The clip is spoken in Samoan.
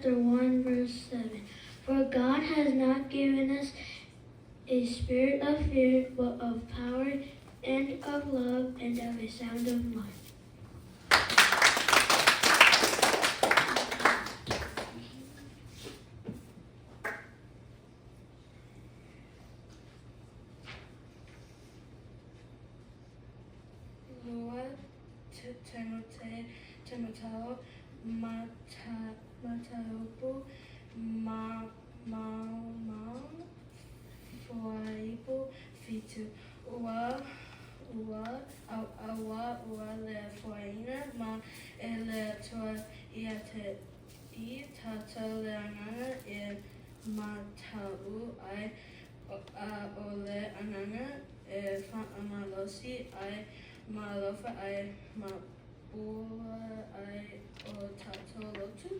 Chapter 1, verse 7. For God has not given us a spirit of fear, but of power and of love and of a sound of mind. Lua Timote Timoteo Mataupu Maumau Fuaiupu 7 Ua ua Aua ua le foaiina mai e le Atua ia te i tatou le Agaga e mataʻu ai, a ʻo le Agaga e faamalosi ai ma alofa ai ma pule ai o tatou loto.